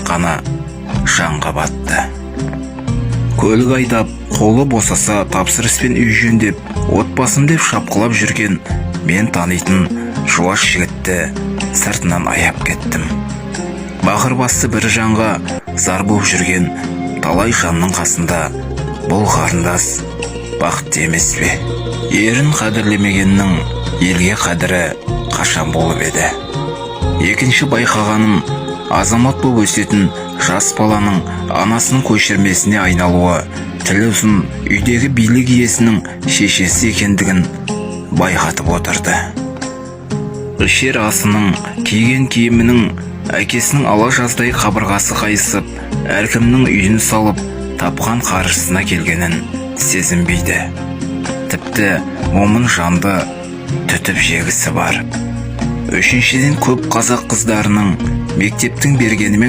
шыққаны жанға батты. Көлік айдап, қолы босаса тапсырыспен үй жөндеп, отбасым деп шапқылап жүрген мен танитын жуас жігітті сыртынан аяп кеттім. Бақыр басты бір жанға зар боп жүрген талай жанның қасында бұл қарындас бақытты емес пе? Ерін қадірлемегеннің елге қадірі қашан болып еді? Екінші байқағаным, азамат боп өсетін жас баланың анасының көшірмесіне айналуы, тілі ұзын үйдегі билік иесінің шешесі екендігін байқатып отырды. Ішер асының, киген киімінің әкесінің ала жаздай қабырғасы қайысып, әркімнің үйін салып тапқан қаржысына келгенін сезінбейді. Тіпті момын жанды түтіп жегісі бар. Үшіншіден, көп қазақ қыздарының мектептің бергенімен